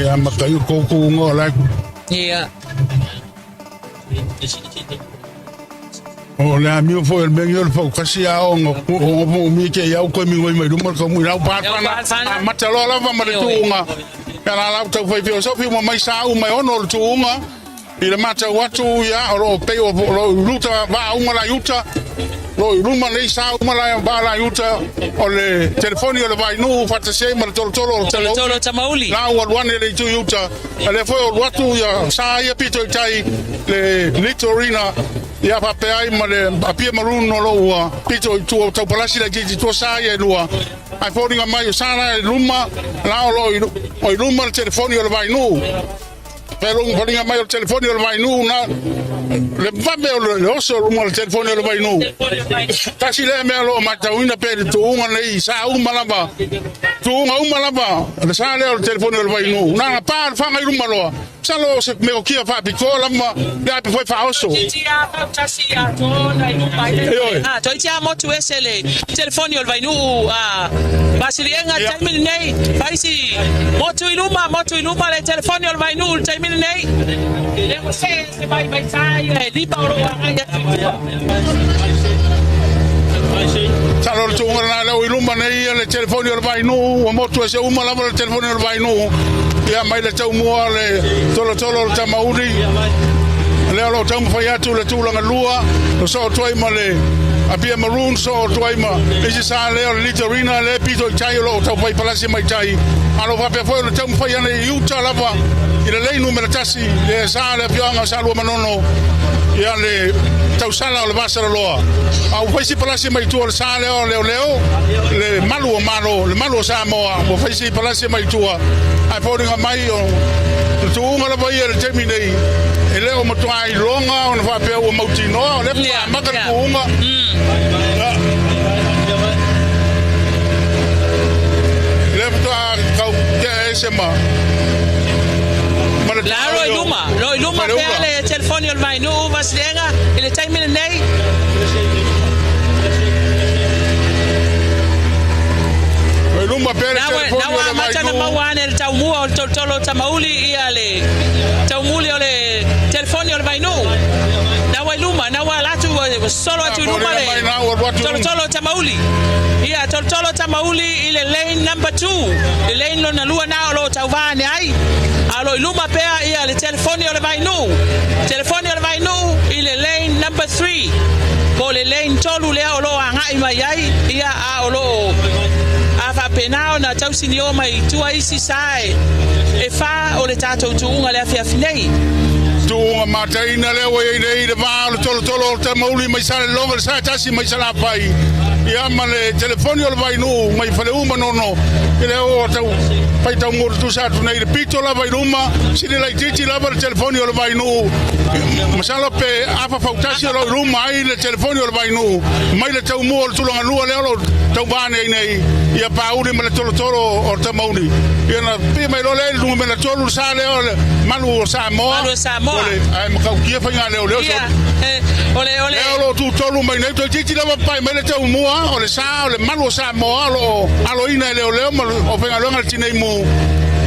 Ia ma kai ko ko ngo la. Ia. O le amio foi o le mea o le faukasi a o ngo o mo mi ke iau koe mi ngoi mai luma ka mui lau pa pana a mata loa lava ma le tuuga ia la lau tau fai fio sofi uma mai sa uma e ono o le tuuga i le matau atu ia o lo o pei o lo o luta va uma la iuta lo i luma nei sa uma la va la iuta o le telefoni o le Vainuu faatasi ai ma le tolotolo o le Tolotolo Tamauli. La ua alu ane le itu i uta a lea foi o alu atu ia sa ia pito i tai le Litorina ia faapea ai ma le Apia Maroon o lo ua pito i tua tau palasi laitiiti tua sa ia e lua ae foliga mai o sa la i luma la o lo o i luma le telefoni o le Vainuu. Faliga mai o le telefoni o le Vainuu na le vave o le oso o luma o le telefoni o le Vainuu. Tasi lea mea o lo o matauina pea i le tuuga nei, sa uma lava, tuuga uma lava le sa lea o le telefoni o le Vainuu. Na ona pa le faga i luma loa, masalo o se meokia faapitoa lava le ape foi faaoso. Ioe. Toeitiiti lava motu ese le telefoni o le Vainuu a Basiliega le taimi lenei. Faisi motu i luma, motu i luma le telefoni o le Vainuu i le taimi lenei. Lea ua see ese mai mai sa ia e lima o lo o agai atu i tua. Masalo o le tuuga lena lea ua i luma nei ia le telefoni o le Vainuu, ua motu ese uma lava le telefoni o le Vainuu. Ia mai le taumua le tolotolo o le Tamauli. Lea o lo o taumafai atu le tulaga lua, o soo atu ai ma le Apia Maroon, soo atu ai ma isi sa lea o le Litorina, lea pito i tai o lo o taufai palasi mai tai. A o lo o faapea foi o le taumafai ana i uta lava i le lei numera tasi, le sa le afioaga o Salua Manono, ia le tausala o le Vasalaloa. A ua fai si palasi mai tua o le sa lea o Leoleo, le malu o Malo, le malu o Samoa, ua fai si palasi mai tua. Ae foliga mai o le tuuga lava ia i le taimi nei, e le o matua iloga ona faapea ua mautinoa, o lea faatoa amata le tuuga. Lea faatoa tau tea ese ma le La ro i luma, ro i luma pea le telefoni o le Vainuu Vasiliega i le taimi lenei. Ro i luma pea le telefoni o le Vainuu. Na ua amata ona maua ane le taumua o le tolotolo o Tamauli ia le taumuli o le telefoni o le Vainuu. Na ua i luma, na ua ala atu ua sosolo atu i luma le tolotolo o Tamauli. Ia tolotolo o Tamauli i le lane number 2, le lane lona lua na o lo o tauva ane ai. A o lo o i luma pea ia le telefoni o le Vainuu. Telefoni o le Vainuu i le lane number 3. Po o le lane 3 lea o lo o agai mai ai, ia a o lo o a faapena ona tausinio mai tua isi sa e fa o le tatou tuuga le afiafi nei. Tuuga mataina lea ua i ai nei le va o le tolotolo o Tamauli mai Salelologa le sa tasi mai Salafai ia ma le telefoni o le Vainuu mai Faleu Manono i lea ua tau faitau motutusa atu nei le pito lava i luma sili laitiiti lava le telefoni o le Vainuu masalo pe afa fautasi o lo o i luma ai le telefoni o le Vainuu mai le taumua o le tulaga lua lea o lo o tauvane ai nei ia Pauli ma le tolotolo o le Tamauli ia na pii mai loa lea i le numera tolu le sa lea o le malu o Samoa. Malu o Samoa. O le, ae matautia faiga leoleo. Ia, o le, o le. Lea o lo o tutolu mai nei, toeitiiti lava pae mai le taumua o le sa o le malu o Samoa o lo o aloina e leoleo ma o faigaluega le tinei mu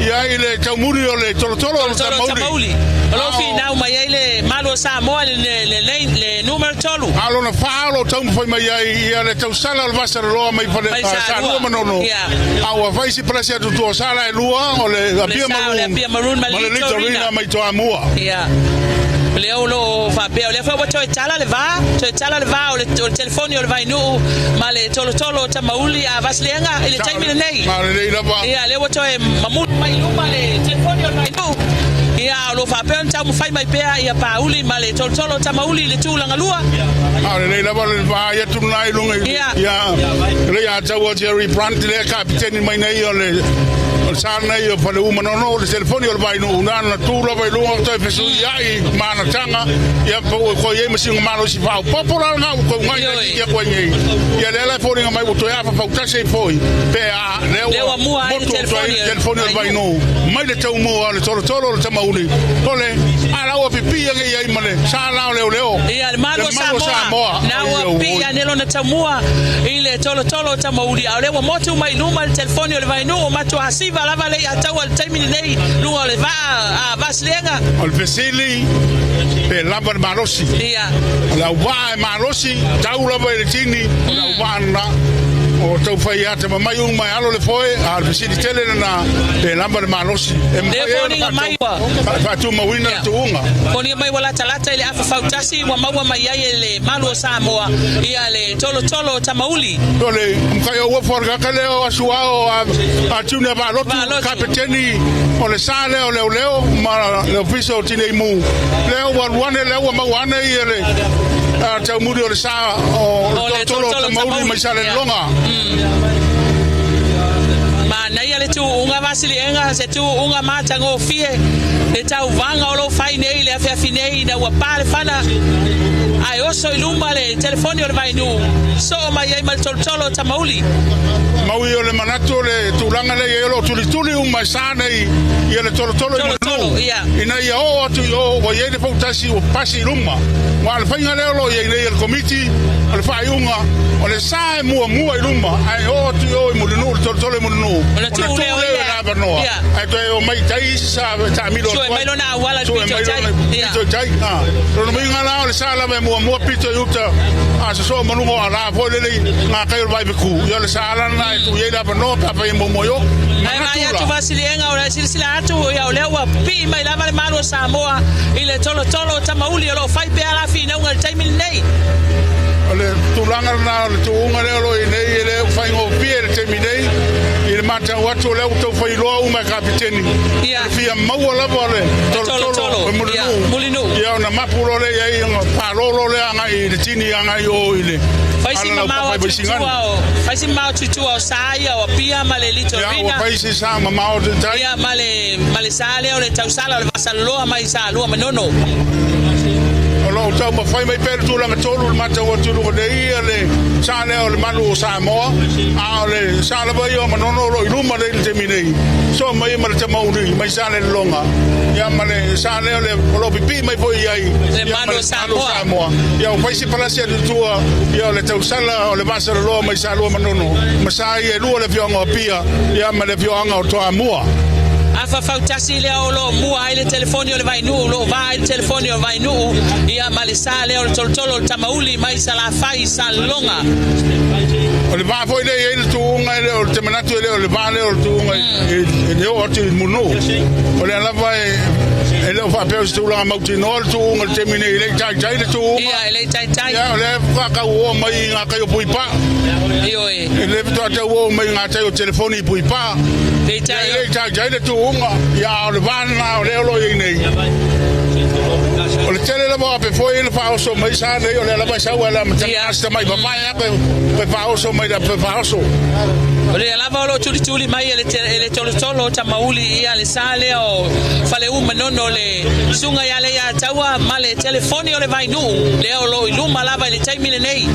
ia i le taumuli o le tolotolo o le Tolotolo o Tamauli. O lo o finau mai ai le malu o Samoa le, le, le, le, le numera tolu. A o lona fa o lo o taumafai mai ai ia le tausala o le Vasaloloa mai fale Mai Salua Salua. Manono. Ia. A ua fai si palasi atu tua o Sala e lua o le O le Apia sa o le Maroon Apia Maroon ma ma le Litorina. Litorina mai Toamua. Ia. O lea o lo o faapea, o lea foi ua toe tala le va, toe tala le va o le, o le telefoni o le Vainuu ma le tolotolo o Tamauli a Vasiliega i le taimi lenei. Ma lelei lava. Ia, lea ua toe mamulu mai i luma le telefoni o le Vainuu. Ia, o lo o faapea ona taumafai mai pea ia Pauli ma le tolotolo o Tamauli i le tulaga lua. A o lelei lava le vaai atu lena i luga i Ia. ia lea ia taua Jerry Brandt lea kapiteni mai nei o le o le sa nei o Faleu Manono o le telefoni o le Vainuu na na tu lava i luga o toe fesuiai ma ana taga ia po ua koe i ai ma sina malosi faaopoopo la lena ua toe ugai Ioe. ia koe nei ia lea la e foliga mai ua toe afafautasi ai foi pe a lea Lea ua mua ai le motu atu ai telefoni le o le telefoni o le Vainuu. Vainuu mai le taumua o le tolotolo o le Tamauli o le ala la ua pipii age i ai ma le sa la o leoleo. Ia, le malu o Samoa. Na ua pii ane lona taumua i le tolotolo o Tamauli, a o lea ua motu mai i luma le telefoni o le Vainuu, ua matua asiva lava le iataua i le taimi lenei i luga o le vaa a Vaasiliega. O le fesili, pe lava le malosi? Ia. O le auvaa e malosi, tau lava i le tini, o le auvaa lena. O tau fai atamamai uma e alo le foe, a o le fesili tele lena, pe lava le malosi. E mafai ai ona faatumauina le tuuga. Foliga mai ua latalata i le afa fautasi ua maua mai ai e le malu o Samoa ia le tolotolo o Tamauli. O le makai o ua foregaka lea o Asuao a Junior Valotu, kapeteni o le sa lea o Leoleo ma le ofisa o Tinei Mu. Lea ua alu ane, lea ua maua ane ia le taumuli o le sa o le tolotolo o Tamauli mai Salelologa. Manaia le tuuga Vasiliega, se tuuga matagofie le tauvaga o lo o fai nei i le afiafi nei ina ua pa le fana ae oso i luma le telefoni o le Vainuu, soo mai ai ma le tolotolo o Tamauli. Maui o le manatu o le tulaga lea i ai o lo o tulituli uma e sa nei ia le tolotolo i Mulinuu ina ia oo atu i o ua i ai le fautasi ua pasi i luma. Aua o le faiga lea o lo o i ai nei e le Komiti o le faaiuga o le sa e muamua i luma ae oo atu i o i Mulinuu le tolotolo i Mulinuu ona tuu lea o le avanoa ae toe omai i tai isi sa e taamilo atu ai. Sue mai lona auala i le pito i tai. Pito i tai. Lona uiga la o le sa lava e muamua pito i uta a sosoo ma luga o ala foi lele i ngā kai o le Vaipeku. Ia o le sa la lena e tuu i ai le avanoa pe afai e muamua i o. Ae vaai atu Vasiliega o le silasila atu ia o lea ua pipii mai lava le malu o Samoa i le tolotolo o Tamauli o lo o fai pea la finauga i le taimi lenei. O le tulaga lena o le tuuga lea o lo o i nei e le faigofie i le taimi nei i le matau atu o lea ua tau fai loa uma e kapeteni. Ia. E fia maua lava le tolotolo o Mulinuu. Mulinuu. Ia ona mapu loa lea i ai ona palolo lea agai i le tini agai i o i le Fai si mamao atu i tua o fai si mamao atu i tua o sa ia o Apia ma le Litorina. Ia ua fai si sa mamao atu i tai. Ia ma le sa lea o le tausala o le Vasaloloa mai Salua Manono. O lo o taumafai mai pea le tulaga tonu i le matau atu i luga nei ia le sa lea o le malu o Samoa, a o le sa lava ia o Manono o lo o i luma nei i le taimi nei, soa mai ai ma le Tamauli mai Salelologa, ia ma le sa lea o le o lo o pipii mai foi i ai Le ia ma malu le o malu o Samoa. Samoa. Ia ua fai si palasi atu i tua, ia o le tausala o le Vasaloloa mai Salua Manono, ma sa ia e lua le afioaga o Apia, ia ma le afioaga o Toamua. Afa fautasi lea o lo o mua ai le telefoni o le Vainuu, o lo o va ai le telefoni o le Vainuu, ia ma le sa lea o le tolotolo o le Tamauli mai Salafai i Salelologa. O le va foi lea e i ai le tuuga, e le o te manatu e le o le va lea o le tuuga e le oo atu i Mulinuu. O lea lava e le o faapea o se tulaga mautinoa le tuuga i le taimi nei, e le i taitai le tuuga. Ia, e le i taitai. Ia, o lea e faatauoa mai i gatai o Puipaa. Ioe. E le faatoa tauoa mai i gatai o telefoni i Puipaa. Peitai. Ia, e le i taitai le tuuga, ia, a o le va lena o lea o lo o i ai nei. O le tele lava o ape foi na faaoso mai sa nei, o lea lava e sau ai le amataga a si tamai papae a pe faaoso mai le ape faaoso. O lea lava o lo o tulituli mai e le tolotolo o Tamauli ia le sa lea o Faleu Manono le susuga ia Leiataua ma le telefoni o le Vainuu lea o lo o i luma lava i le taimi lenei.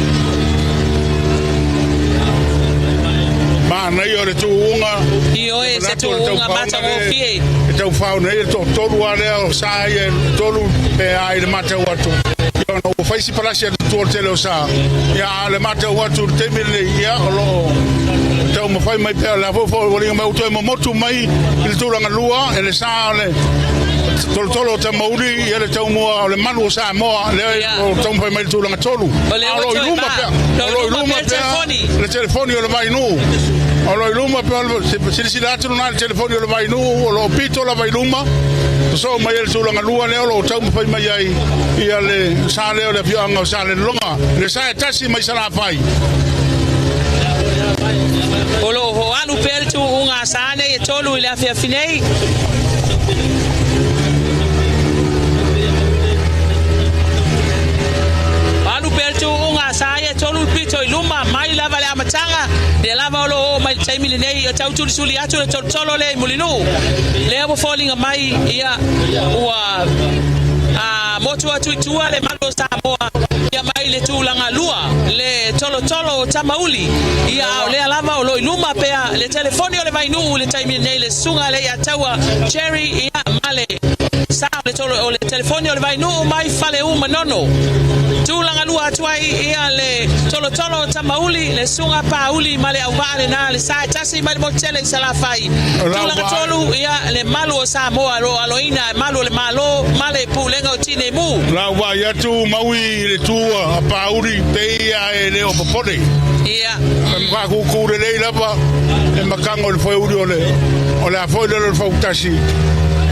Manaia o le tuuga. Ioe, se tuuga matagofie. E tau fao nei le toatolu lava lea o sa ia e tolu pe a i le matau atu. Ia ona ua fai si palasi atu tua o le tele o sa. Ia a o le matau atu i le taimi lenei, ia o lo o taumafai mai pea o le a foi foliga mai ua toe momotu mai i le tulaga lua e le sa o le tolotolo o Tamauli ia le taumua o le malu o Samoa lea o taumafai mai i le tulaga tolu. A o lo o i luma pea, o lo o i luma pea le telefoni o le Vainuu. O lo o i luma pea, silasila atu lena i le telefoni o le Vainuu, o lo o pito lava i luma, sosoo mai ai le tulaga lua lea o lo o taumafai mai ai ia le sa lea o le afioaga o Salelologa, le sa e tasi mai Salafai. O lo o hoalu pea le tuuga a sa nei e tolu i le afiafi nei. Alu pea le tuuga a sa ia e tolu le pito i luma mai lava le amataga, lea lava o lo o oo mai le taimi lenei, o tau sulisuli atu le tolotolo lea i Mulinuu. Lea ua foliga mai ia ua a motu atu i tua le malu o Samoa ia mai le tulaga lua le tolotolo o Tamauli ia a o lea lava o lo o i luma pea le telefoni o le Vainuu i le taimi lenei le susuga a Leiataua Cherry ia ma le Sa o le tolo o le telefoni o le Vainuu mai Faleu Manono. Tulaga lua atu ai ia le tolotolo o Tamauli, le Susuga Pauli ma le auvaa lena le sa e tasi mai le motu tele i Salafai. Tulaga tolu ia le malu o Samoa o lo o aloina e malu o le Malo ma le Pulega o Tinei Mu. Lau vaai atu Maui i le tu a Pauli pei a e le o popole. Ia. E makakuku lelei lava e makaga o le foeuli o le o le a foi lele o le fautasi.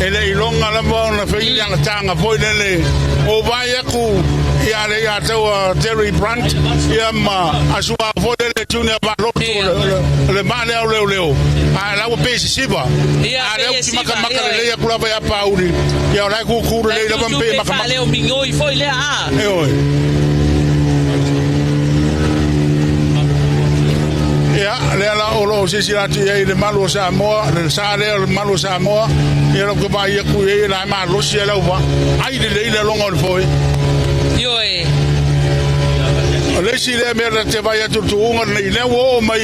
E le iloga lava ona fai ni agataga foi lele o vaai aku ia le ia taua Terry Brandt ia ma asua foi lele Junior Valotu o le ma lea o leoleo a la ua pe sisiva Ia a lea pe uti siva makamaka ia. Lelei aku lava ia Pauli ia o la e kuku lelei lava pe makamaka. Leo migoi foi lea a. E oe. Ia, lea la o lo o silasila atu i ai i le malu o Samoa, le sa lea o le malu o Samoa, ia lau ke vaai aku i ai, la e malosi ai lau vaa. Ai lelei le aloga o le foe. Ioe. O le isi lea mea na te vaai atu i le tuuga lenei, lea ua oo mai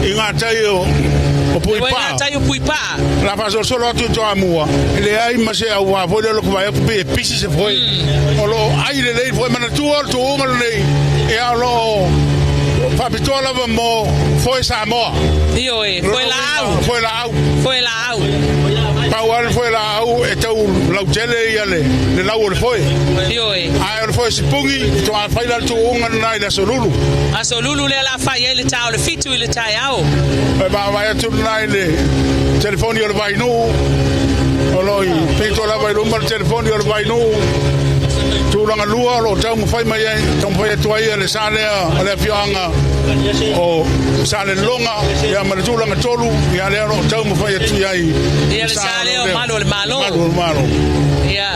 i gatai o Ua i Puipaa. gatai o Puipaa. La faasolosolo atu i Toamua, e leai ma se auvaa foi lea o lou vaai atu pe pisi se foe. O lo o ai lelei le foe. Manatua o le tuuga lenei, ia o lo o faapitoa lava mo foe Samoa. Ioe, foe laau. Foe laau. Foe laau. Pau lava le foe laau e tau lautele ia le lau o le foe. Ioe. Ae o le foe sipugi, faatoa fai la le tuuga lena i le aso Lulu. Aso Lulu lea la fai ai le ta o le 7 i le taeao. E vaavaai atu lena i le telefoni o le Vainuu, o lo o i pito lava i luma le telefoni o le Vainuu. Tulaga lua o lo o taumafai mai ai, taumafai atu ai le sa lea o le afioaga o Salelologa, ia ma le tulaga tolu, ia lea o lo o taumafai atu i ai. Ia le sa lea o Malu o le Malo. Malu o le Malo. Ia.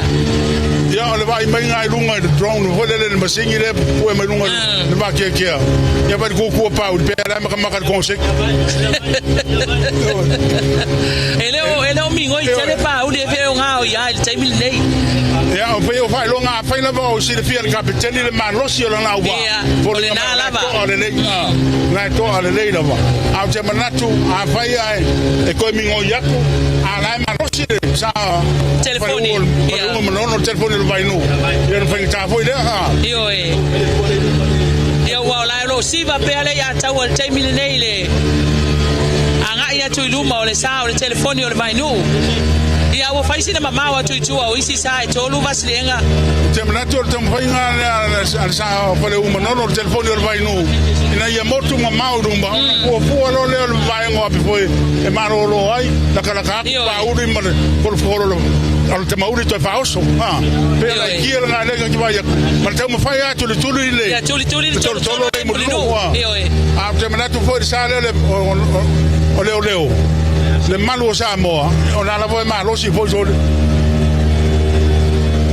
Ia o le vaai maiga i luga i le drone foi lele le masini lea pue mai luga le vakeakea. Ia vai le kukua pau i pea la makamaka le konseki. E le o e le o migoi tele pauli e fe o ngao ia i le taimi lenei. Ia o pei o faailoga afai lava o silafia le kapeteni le malosi o lana auvaa. Ia, o lena lava. Toa lelei. Na e toa lelei lava. A o te manatu afai ae e koe migoi atu a la e malosi le sa Telefoni. Faleu o Manono le telefoni o le Vainuu. Ia na faigata foi lea. Ioe. Ia ua o la e o lo o siva pea le ia taua i le taimi lenei le agai atu i luma o le sa o le telefoni o le Vainuu. Ia ua fai sina mamao atu i tua o isi sa e tolu vasiliega. Ou te manatu o le taumafaiga lea a le sa o Faleu Manono le telefoni o le Vainuu ina ia motu mamao i luma ona fuafua loa lea o le vaega o Apifoe e malolo ai, lakalaka atu pauli ma le folofolo o le tamauli toe faaoso. Pei ona aikia le galega ki vai atu ma le taumafai lava e tulituli le Ia tulituli le tolotolo tolotolo le le mulinuu. Mulinuu. Ioe. A ou te manatu foi i le sa lea o leoleo le malu o Samoa, o lena lava e malosi foi sole.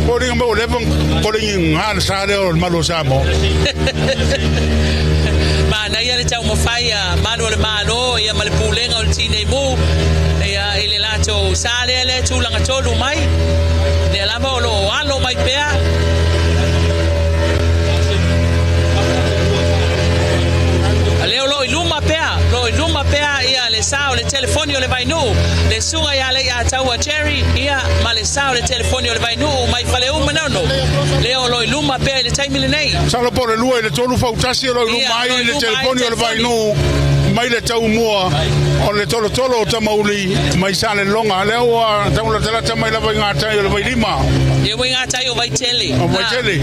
Foliga mai ua leva ona kolegi le sa lea o le malu o Samoa. Manaia le taumafai a Malu o le Malo ia ma le Pulega o le Tinei Mu ia i le latou sa lea lea e tulaga tonu mai, lea lava o lo o alo mai pea. Lea o lo o i luma pea, lo o i luma pea ia le sa o le telefoni o le Vainuu, le susuga ia Leiataua Jerry, ia ma le sa o le telefoni o le Vainuu mai Faleu Manono. Lea o lo o i luma pea i le taimi lenei. Masalo po o le 2 i le 3 fautasi o lo o i luma ai le telefoni o le Vainuu mai le taumua o le tolotolo o Tamauli mai Salelologa. Lea ua taulatalata mai lava i gatai o le Vailima. Ia ua i gatai o Vaitele. O Vaitele.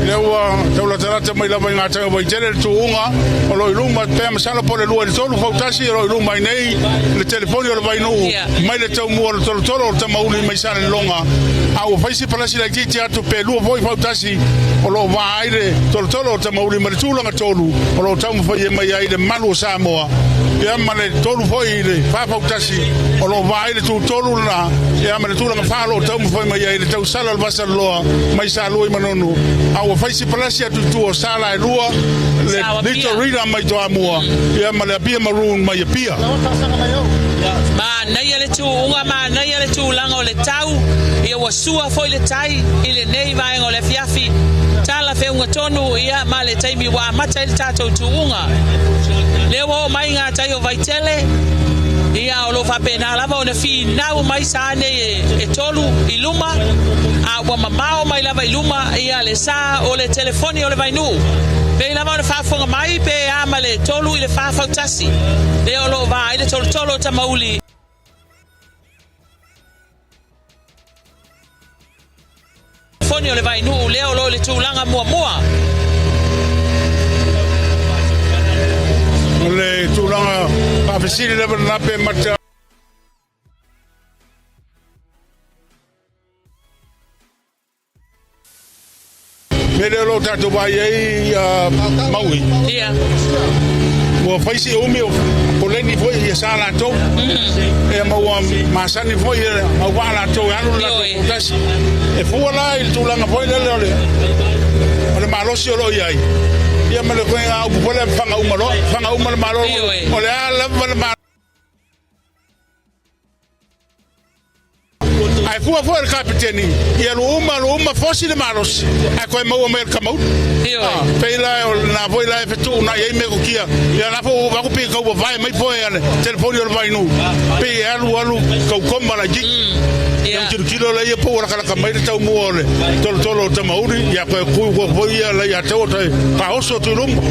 Lea ua taulatalata mai lava i gatai o Vaitele le tuuga o lo o i luma pea masalo po o le 2 i le 3 fautasi o lo o i luma ai nei le telefoni o le Vainuu mai le taumua o le tolotolo o le Tamauli mai Salelologa. A ua fai se palasi laitiiti atu pe lua foi fautasi o lo o va ai le tolotolo o Tamauli ma le tulaga tolu o lo o taumafai mai ai le malu o Samoa, ia ma le tolu foi i le fa fautasi o lo o va ai le tutolu lena, ia ma le tulaga fa o lo o taumafai mai ai le tausala o le Vasaloloa mai Salua i Manono. A ua fai se palasi atu i tua o sala e lua le Little Rita mai Toamua, ia ma le Apia Maroon mai Apia. Manaia le tuuga, manaia le tulaga o le tau, ia ua sua foi le tai i lenei vaega o le afiafi. Tala feuga tonu ia ma le taimi ua amata ai le tatou tuuga. Lea ua oo mai ngā tai o Vaitele. Ia, o lo o faapena lava ona finau mai sa nei e tolu i luma, a ua mamao mai lava i luma ia le sa o le telefoni o le Vainuu. Pei lava ona faafofoga mai pe a ma le 3 i le 4 fautasi lea o lo o va ai le tolotolo o Tamauli foni o le Vainuu lea o lo o i le tulaga muamua. O le tulaga faafesili lava lena pe mata mea lea o lo o tatou vaai ai Maui. Ua fai si umi o poleni foi ia sa latou. E ma ua masani foi e au vaa latou e alu le latou fautasi. E fua la i le tulaga foi lele o le malosi o lo o i ai. Ia ma le koega upu foi lea faga uma loa, faga uma le malo. O le a lava le malo. Ae fua foi le kapiteni, ia alu uma alu uma fosi le malosi, ae toe maua mai e le Kamauli. Pei la o lena foi la e fetuunai ai metotia, ia la foi ua vaku pei tau vavae mai foe a le telefoni o le Vainuu, pei e alu alu tau koma laitiiti. Ia tilotilo laia po ua lakalaka mai le taumua o le tolotolo o Tamauli, ia toe kui foi ia la ia te oe toe faaoso atu i luma.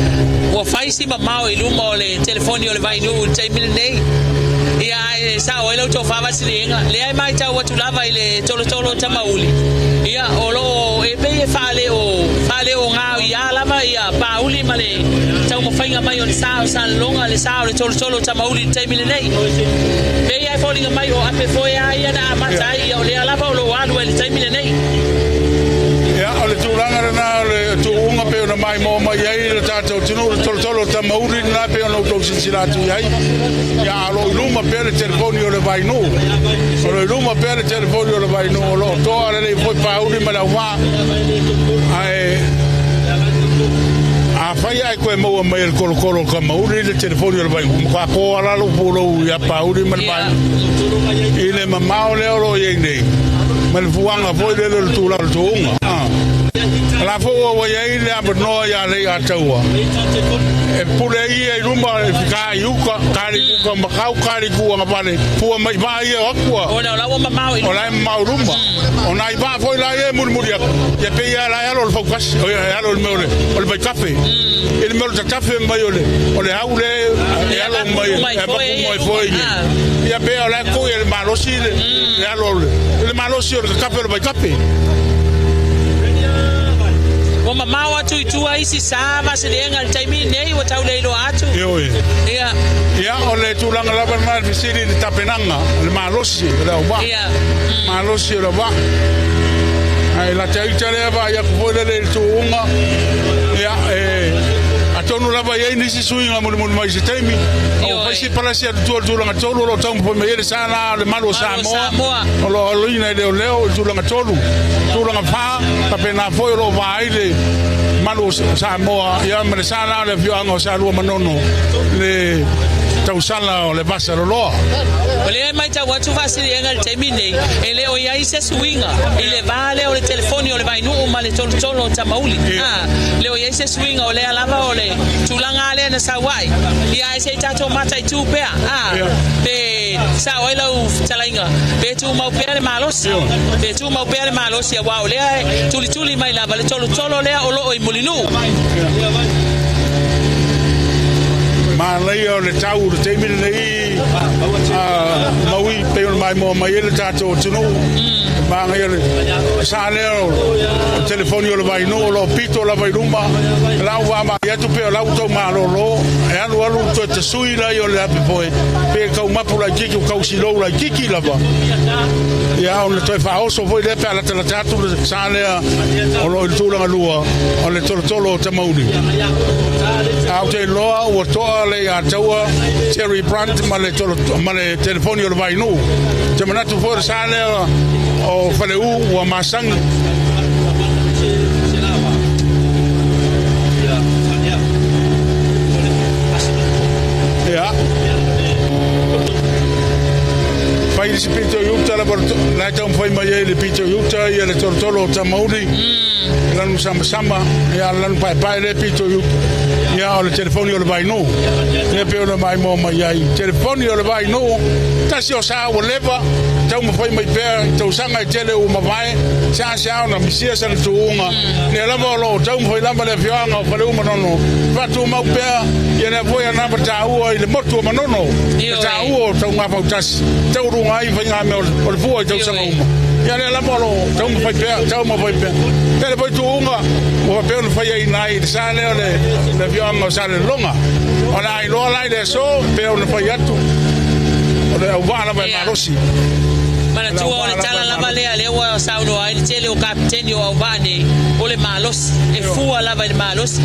Ua fai si mamao i luma o le telefoni o le Vainuu i le taimi lenei. Ia, ae sao ai la outou faavasiliga, lea e matau atu lava i le tolotolo o Tamauli, ia, o lo o e pei e faaleo, faaleogaoiā lava ia Pāuli ma le taumafaiga mai o le sa o Salelologa, le sa o le tolotolo o Tamauli i le taimi lenei. Pei lava e foliga mai o ape foe a ia na amata ai, ia o lea lava o lo o alu ai i le taimi lenei. Ia, o le tulaga lena o le tuuga pei ona maimoa mai ai le tatou atunuu, le tolotolo o Tamauli lena pei ona outou silasila atu i ai. Ia, a o lo o i luma pea le telefoni o le Vainuu. O lo o i luma pea le telefoni o le Vainuu, o lo o toa lelei foi Pāuli ma le auvaa. Ae afai ae toe maua mai e le tolotolo o Tamauli le telefoni o le Vainuu, matua toa la lou pulou ia Pāuli ma le Vainuu i le mamao lea o lo o i ai nei, ma le fuaga foi lele o le tulaga o le tuuga. O la foi ua i ai le avanoa ia Leiataua e pule ia i luma e fika i uka, kali uka makau, kali kuagavale, fua mai vaa ia o atu Ona o la ua mamao i o la e mamao i luma. O nai vaa foi la ia e mulimuli atu, ia pei lava la e alo o le fautasi, o e alo i le mea o le vaitafe, i le mea o le tatafe mai o le au lea e alo mai, e mapu mai foi. Ia pei o la e kui e le malosi le alo o le malosi o le tatafe o le vaitafe. Ua mamao atu i tua isi sa vasiliega i le taimi nei ua tau le iloa atu. Ioe. Ia. Ia, o le tulaga lava lena i le fesili i le tapenaga, le malosi o le auvaa. Malosi o le auvaa. Ae lata ita lea vaai atu foi lele i le tuuga. Ia, e atonu lava i ai nisi suiga mulimuli mai i se taimi. O fai si palasi atu tua i le tulaga tolu o lo o taumafai mai ai le sa la o le malu o Samoa. O lo o aloina i leoleo i le tulaga tolu. Tulaga fa, faapena foi o lo o va ai le malu o Samoa, ia ma le sa la o le afioaga o Salua Manono, le tausala o le Vasa Loloa. O lea e matau atu faasiliega i le taimi nei, e le o i ai se suiga i le va lea o le telefoni o le Vainuu ma le tolotolo o Tamauli. A le o i ai se suiga, o lea lava o le tulaga lea na sau ai. Ia, ae se i tatou mataitu pea, a pe sao ai lau fetalaiga, pe tumau pea le malosi, pe tumau pea le malosi, auā o lea e tulituli mai lava le tolotolo lea o lo o i Mulinuu. Manaia o le tau o le taimi lenei a Maui pei ona maimoa mai ai le tatou atunuu. Manaia le sa lea o le telefoni o le Vainuu o lo o pito lava i luma. Lau vaavaai atu pei o lau tau malolo e alu alu toe tasui lai o le ape foe pe tau mapu laitiiti o tau silou laitiiti lava. Ia ona toe faaoso foi lea pe a latalata atu le sa lea o lo o i le tulaga lua o le tolotolo o Tamauli. A ou te iloa ua toa le ia taua Terry Brunt ma le, tolo, ma le telefoni o le Vainuu. Te manatu foi o le sa lea o Faleu ua masagi. Ia. Fai le pito i uta lava la e taumafai mai ai le pito i uta ia le tolotolo o Tamauli. Lanu samasama, ia lanu paepae le pito i uta. Ia, o le telefoni o le Vainuu lea pei ona maimoa mai ai. Telefoni o le Vainuu, tasi o sa ua leva taumafai mai pea i tausaga e tele ua mavae, seasea ona misia sana tuuga. Lea lava o lo o taumafai lava le afioaga o Faleu Manono faatumau pea ia lea foi anava taua i le motu o Manono, le taua o taugafautasi taualuga ai faigamea o le fua i tausaga uma. Ia lea lava o lo o taumafai pea, taumafai pea. Tele foi tuuga ua faapea ona faiaina ai i le sa lea o le afioaga o Salelologa. O le a iloa la i le aso pei ona fai atu, o le auvaa lava e malosi. Manatua o le tala lava lea lea ua saunoa ai le tele o kapiteni o auvaa nei, o le malosi, e fua lava i le malosi.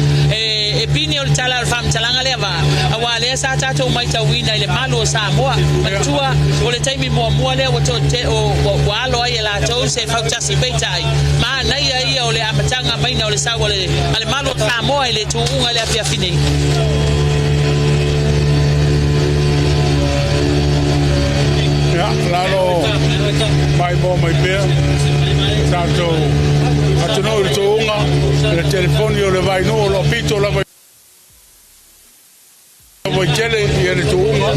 E pine o le tala o le faamatalaga lea vaa, auā lea sa tatou matauina i le malu o Samoa. Manatua o le taimi muamua lea ua toate ua alo ai e latou se fautasi, peitai, manaia ia o le amataga maina o le sau a le malu o Samoa i le tuuga i le afiafi nei. Ia, lalo maimoa mai pea tatou atunuu i le tuuga le telefoni o le Vainuu o lo o pito lava i tele ia le tuuga.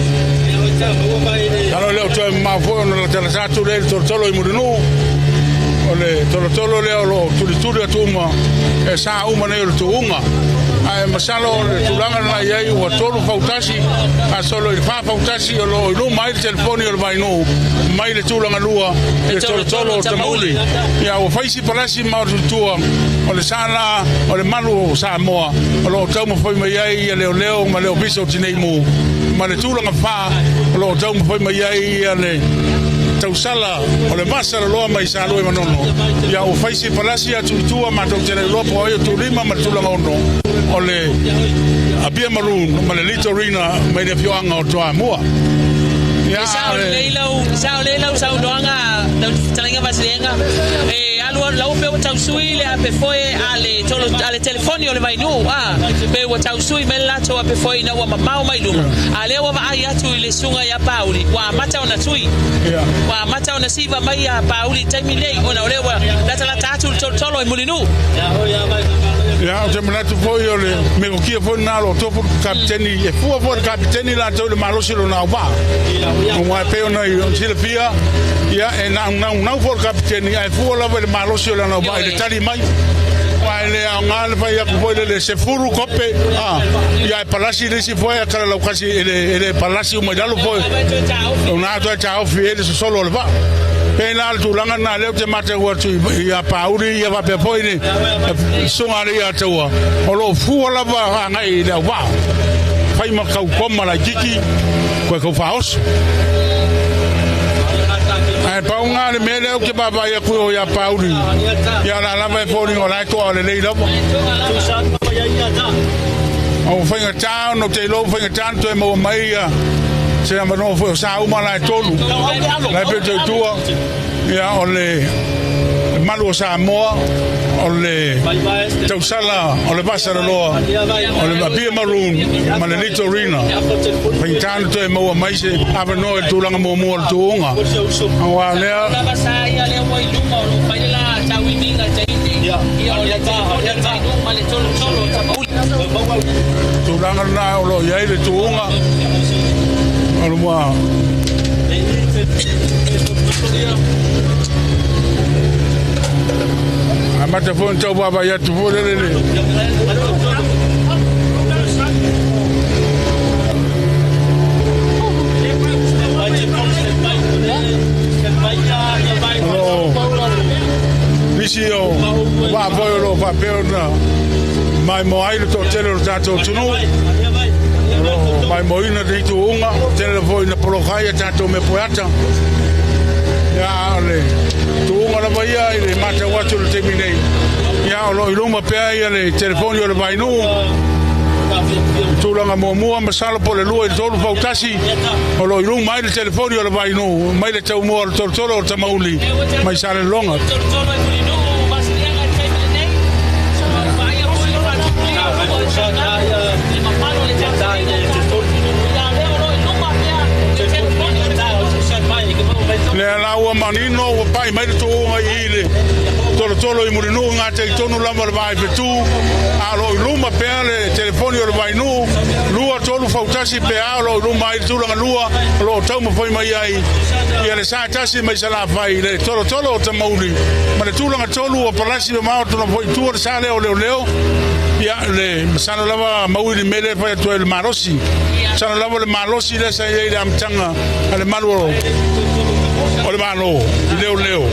Alo lea o toe mamao foi ona latalata atu lea i le tolotolo i Mulinuu. O le tolotolo lea o lo o tulituli atu uma e sa uma nei o le tuuga. Ae masalo o le tulaga lena i ai ua 3 fautasi faasolo i le 4 fautasi o lo o i luma ai le telefoni o le Vainuu mai le tulaga lua i le tolotolo o Tamauli. Ia ua fai si palasi ma o tua o le sa la o le malu o Samoa o lo o taumafai mai ai ia leoleo ma le ofisa o Tinei Mu, ma le tulaga fa o lo o taumafai mai ai ia le tausala o le masalaloa mai Salua i Manono. Ia ua fai si palasi atu i tua matou te le iloa po o ai o tulima ma le tulaga ono o le Apia Maroon ma le Litorina mai le afioaga o Toamua. Ia E sao lelei lau, sao lelei lau saunoaga, lau fetalaiga Vasiliega. E alu alu lau pe ua tausui le ape foe a le tolo a le telefoni o le Vainuu, a pe ua tausui mai le latou ape foe ina ua mamao mai luma. A lea ua vaai atu i le susuga ia Pauli, ua amata ona tui. Ua amata ona siva mai ia Pauli i le taimi lenei, ona o lea ua latalata atu le tolotolo i Mulinuu. Ia, ou te manatu foi o le metotia foi lena o lo o tofu le kapiteni, e fua foi le kapiteni latou i le malosi o lona auvaa. Aua e pei ona silafia, ia e naunau foi le kapiteni, ae fua lava i le malosi o lana auvaa i le tali mai. Aua e le aoga le fai atu foi lele 10 kope, ia e palasi le isi foi a kalalaukasi e le palasi uma i lalo foi. O na toe taofi ai le sosolo o le vaa. Pei la le tulaga lena lea ou te matau atu ia Pauli ia faapea foi le susuga a le ia Taua, o lo o fua lava agai i le auvaa. Fai ma kau koma laititi, koe kau faaoso. Ae pau ngā le mea lea ou te vaavaai atu o ia Pauli, ia la lava e foliga o la e toa lelei lava. O faigata ona ou te iloa ua faigata ona toe maua mai ia se avanoa foi o sa uma la e tolu. La e pei o tua, ia o le malu o Samoa, o le tausala o le Vasalaloa, o le Apia Maroon ma le Litorina. Faigata ona toe maua mai se avanoa i le tulaga muamua o le tuuga. Aua lea lava sa ia lea ua i luma o lo o fai le la tauiviga i taimi ia o le telefoni o le Vainuu ma le tolotolo o Tamauli. Tulaga lena o lo o i ai le tuuga o le ua amata foi ona tau vaavaai atu foi lele le o lo o nisi o vaa foi o lo o faapea ona maimoa ai le toatele o le tatou atunuu o lo o maimoaina lenei tuuga, tele foi na poloka ai a tatou mea poeata. Ia o le tuuga lava ia i le matau atu i le taimi nei, ia o lo o i luma pea ia le telefoni o le Vainuu tulaga muamua, masalo po o le 2 i le 3 fautasi o lo o i luma ai le telefoni o le Vainuu mai le taumua o le tolotolo o le Tamauli mai Salelologa. Tolotolo i Mulinuu Vasiliega i le taimi lenei. Vaaia foi le faatupulia o le tausaga le mamalu o le tapuaiga a le tatou atunuu. Ia lea o lo o i luma pea le telefoni o le Vainuu. Lea la A ua manino ua pa'i mai le tuuga i i le tolotolo i Mulinuu i gatai tonu lava o le Vaaifetu, a o lo o i luma pea le telefoni o le Vainuu, 2, 3 fautasi pe a o lo o i luma ai le tulaga lua o lo o taumafai mai ai ia le sa e tasi mai Salafai i le tolotolo o Tamauli ma le tulaga tolu ua palasi mamao atu lava foi i tua le sa lea o leoleo. Ia, le masalo lava maui le mea lea e fai atu ai o le malosi. Masalo lava o le malosi lea sa i ai i le amataga a le malu o le Malo i leoleo.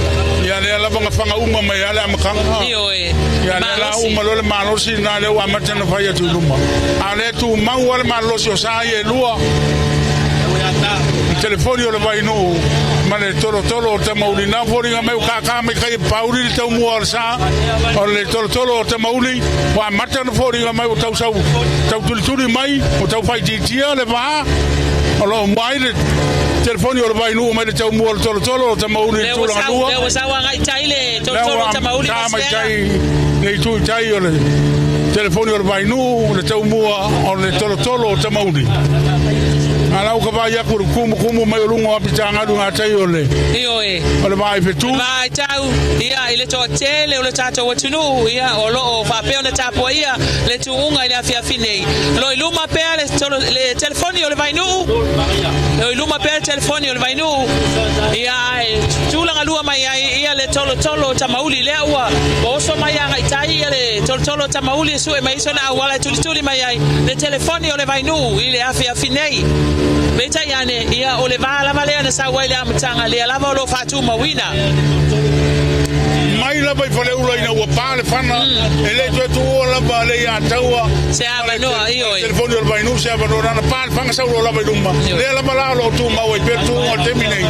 Ia lea lava na faga uma mai lava le amataga. Ioe, Ia lea la uma loa le malosi lena lea ua amata ona fai atu i luma. A o lea e tumau lava le malolosi o sa ia e lua, le telefoni o le Vainuu ma le tolotolo o Tamauli. Na foliga mai ua kākā mai kai e pauli le taumua o le sa o le tolotolo o Tamauli, ua amata ona foliga mai ua tau sau tau tulituli mai, ua tau faaitiitia le va o lo o mua ai le telefoni o le Vainuu mai le taumua o le tolotolo o Tamauli i le Lea ua tulaga sau, lua. lea ua sau agai i tai le Lea tolotolo ua o Tamauli ta mai Vasiliaga. tai le itu i tai o le telefoni o le Vainuu, le taumua o le tolotolo o Tamauli. A la ua ka vaai atu i le kumukumu mai o luga o apitagalu i gatai o le Ioe. o le Vaaifetu. Vaitau, ia, i le toatele o le tatou atunuu, ia, o lo o faapea ona tapuaia le tuuga i le afiafi nei. O lo o i luma pea le, tolo, le telefoni o le Vainuu, o i luma pea le telefoni o le Vainuu, ia, ae tulaga lua mai ai ia le tolotolo o Tamauli, lea ua oso mai agai tai ia le tolotolo o Tamauli e sue mai ai sona auala e tulituli mai ai le telefoni o le Vainuu i le afiafi nei. Peitai ane, ia, o le va lava lea na sau ai le amataga, lea lava o lo o faatumauina. Mai lava i Faleula ina ua pa le fana, e le toe tuua lava le ia taua Se avanoa, ioe. Telefoni o le Vainuu se avanoa lana pa le fana sau loa lava i luma. Lea lava la o lo o tumau ai pea le tuuga o le taimi nei,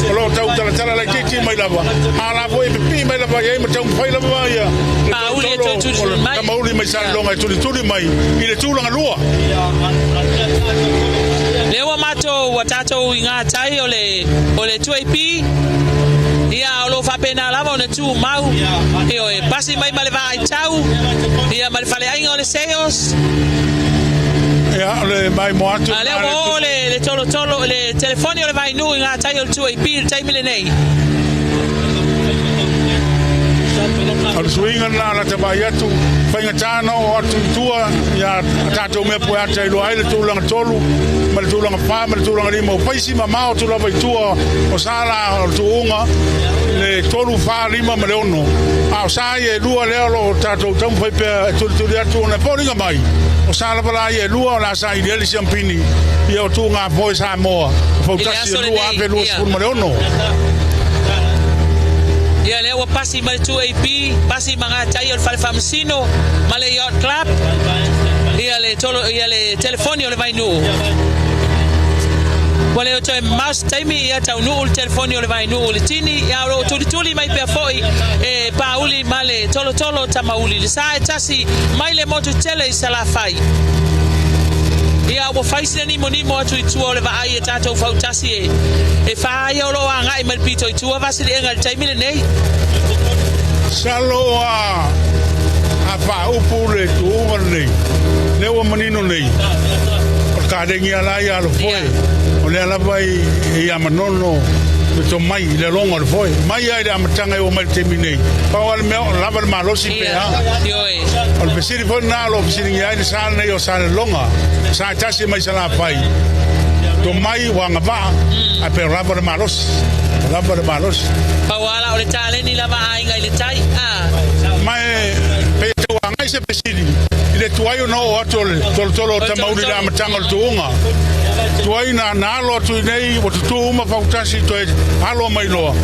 o lo o tau talatala laitiiti mai lava, a la foi e pipii mai lava i ai ma taumafai lava ia le Mauli e toe tolotolo o tulituli le mai. Tamauli mai Salelologa e tulituli mai i le tulaga lua. Lea ua matou ua tatou i gatai o le o le 2AP, ia, o lo o faapena lava ona tumau, ioe, pasi mai ma le vaaitau, ia, ma le faleaiga o le Sales. Ia, o le maimoa atu A lea lena ua le oo le le tolotolo le telefoni o le Vainuu i gatai o le 2AP i le taimi lenei. O le suiga lena o lata vaai atu, faigata ona oo atu i tua ia tatou mea pueata iloa ai le tulaga tolu ma le tulaga fa ma le tulaga lima o paisi mamao atu lava i tua o sa la o le tuuga le tolu fa lima ma le ono. A o sa ia e lua lea o lo o tatou taumafai pea e tulituli atu ona e foliga mai o sa lava la ia e lua o le a sailiili siampini ia o tuugafoe Samoa o I le fautasi aso e lenei, ia. 2026. Ia, lea ua pasi mai le 2AP, pasi ma gatai o le fale faamasino ma le Yacht Club, ia le tolo, ia le telefoni o le Vainuu. Ua le o toe mamao se taimi ia taunuu le telefoni o le Vainuu i le tini, ia o lo o tulituli mai pea foi e Pauli ma le tolotolo o Tamauli le sa e tasi mai le motu tele i Salafai. Ia ua fai sina nimonimo atu i tua o le vaai e tatou fautasi e e fa ia o lo o agai mai le pito i tua Vasiliega i le taimi lenei. Masalo a a faaupu le tuuga lenei, lea ua manino nei, o le kalegi lava la ia a le foe, o lea lava e ia Manono le tomai i le aloga o le foe. Mai lava i le amataga e oo mai i le taimi nei, pau lava le mea, o lava le malosi pe a. Ioe. O le fesili foi lena o lo o fesiligia ai le sa lenei o Salelologa, sa e tasi mai Salafai, tomai ua agavaa, ae pe o lava le malosi, o lava le malosi. Pau lava la o le taleni lava a aiga i le tai. A. Ma e pei e tau agai se fesili i le tuai ona oo atu o le tolotolo o Tamauli i le amataga o le tuuga. Tuai na na alo atu i nei ua tutū uma fautasi toe alo mai loa.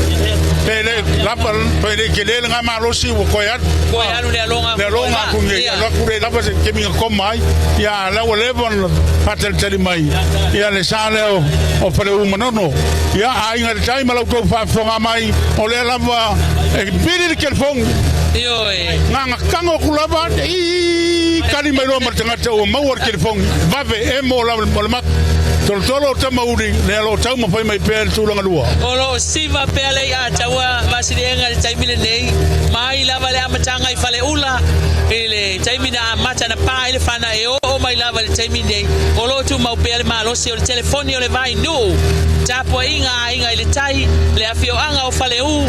Pe le lava pe le kele le ngā malosi ua koe atu. Koe alu le aloga Le aku koe aloga va. aku nei, Ia. alo aku le lava se kemiga koma ai. Ia la ua leva ona faatalitali mai ia le sa lea o, o Faleu Manono. Ia aiga i le tai ma la outou faafofoga mai, o lea lava e vili le telefoni. Ioe. Gagakago aku lava, ii, kali mai loa ma le tagata ua maua le telefoni, vave emo lava o le mata. Tolotolo o Tamauli, lea o lo o taumafai mai pea i le tulaga lua. O lo o siva pea le i'a taua Vasiliega i le taimi lenei, mai lava le amataga i Faleula i le taimi na amata na pa ai le fana e oo mai lava. lava i le taimi lenei, o lo o tumau pea le malosi o le telefoni o le Vainuu, tapuaiga a Aiga i le Tai, le afioaga o Faleu,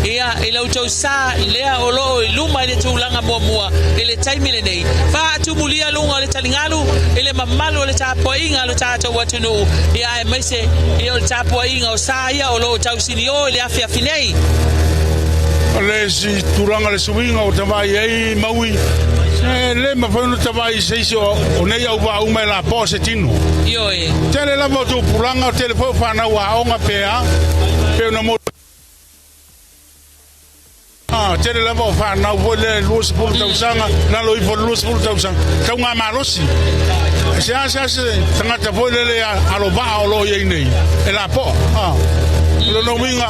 ia, i la outou sa lea o lo o i luma i le tulaga muamua i le taimi lenei. Faatumulia luga o le taligalu i le mamalu o le tapuaiga a lo tatou atunuu, ia, aemaise ia o le tapuaiga o sa ia o lo o tausinio i le afiafi nei. O le isi tulaga le suiga ua tavai ai Maui, e le mafai ona tavai i se isi o nei auvaa uma e lapoa se tino. Ioe. Tele lava o tupulaga, tele foi o fanau aoga pe a, pe ona mo tele lava o fanau foi le 20 tausaga, lalo ifo le 20 tausaga, tauga malosi. Se a se tagata foi lele alovaa o lo o i ai nei, e lapoa. O lona uiga,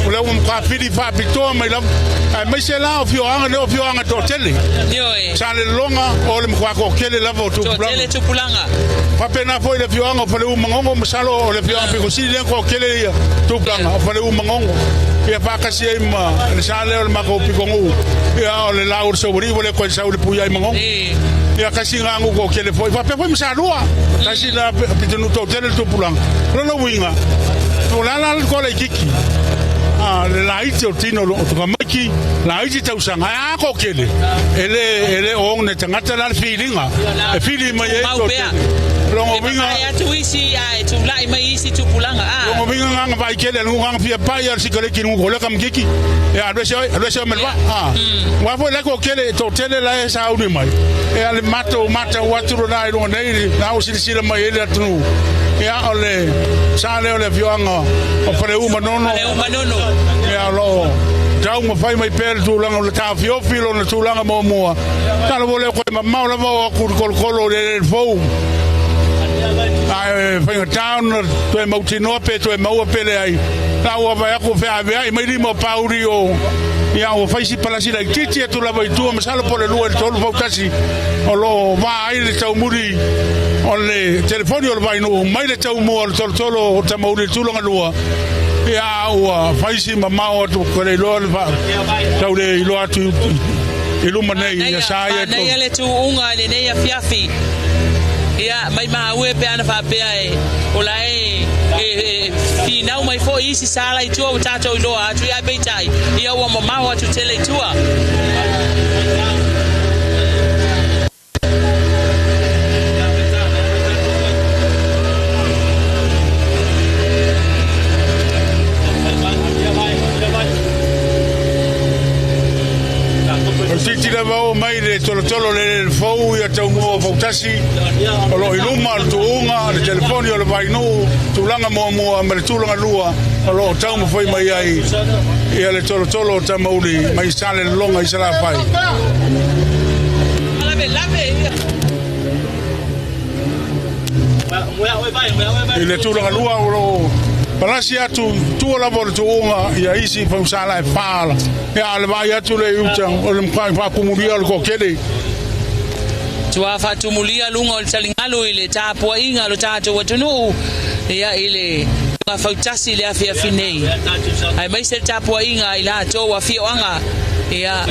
o lea ua matua pili faapitoa mai lava, aemaise la o afioaga nei o afioaga toatele. Ioe. Salelologa o le matua toatele lava o tupulaga. Toatele tupulaga. Faapena foi le afioaga o Faleu Magogo, masalo o le afioaga pito sili lea toatele ia tupulaga o Faleu Magogo. Ia faatasi ai ma le sa lea o le matou pitonuu, ia o le lau o le Saualii ua le toe sau i le puia i Magogo. Ia tasi lena nuu toatele foi, faapea foi ma Salua, tasi lena pitonuu toatele le tupulaga. O lona uiga, o le a la le toa laitiiti, le laiti o le tino o tamaiti, laiti tausaga, ae a toatele, e le o ona tagata la le filiga, e fili mai ai toatele. Lona uiga. E mavae atu isi ae tulai mai isi tupulaga. Lona uiga na vaai tele a le nuu na fia pai a le sikareti i le nuu koleka ma kiki. Ia alu ese oe, alu ese oe ma le vaa. Aua foi la toatele, toatele la e sauni mai. Ia le matou matau atu lena i luga nei, na ua silasila mai ai le atunuu. Ia o le sa lea o le afioaga o Faleu Manono. Faleu Manono. Ia o lo o taumafai mai pea le tulaga o le taofiofi lona tulaga muamua. Talo mo lea koe mamao lava o atu i le kolokolo o le eleele fou. Ae faigata ona toe mautinoa pe toe maua pe leai. La ua vaai atu feaveai mai lima o pauli o ia ua fai si palasi laitiiti atu lava i tua, masalo po o le 2 i le 3 fautasi o lo o va ai le taumuli o le telefoni o le Vainuu mai le taumua o le tolotolo o Tamauli i le tulaga lua. Ia ua fai si mamao atu ko le iloa le tau le iloa atu i luma nei ia sa ia Manaia le tuuga i lenei afiafi. Ia, mai maue pe ana faapea e o la e finau mai foi isi sala i tua ua tatou iloa atu, ia ae peitai, ia ua mamao atu tele i tua. O le tilotilo oo mai le tolotolo le le fou ia taumua o fautasi o lo o i luma o le tuuga le telefoni o le Vainuu tulaga muamua ma le tulaga lua o lo o taumafai mai ai ia le tolotolo o Tamauli mai Salelologa i Salafai. Lave, lave, ia. I le tulaga lua o lo o palasi atu tua lava o le tuuga ia isi fausala e fa ia le vaai atu le uta o le matua faatumulia o le toatele. Tua faatumulia luga o le taligalu i le tapuaiga a lo tatou atunuu, ia i le fautasi i le afiafi nei, aemaise le tapuaiga i latou afioaga, ia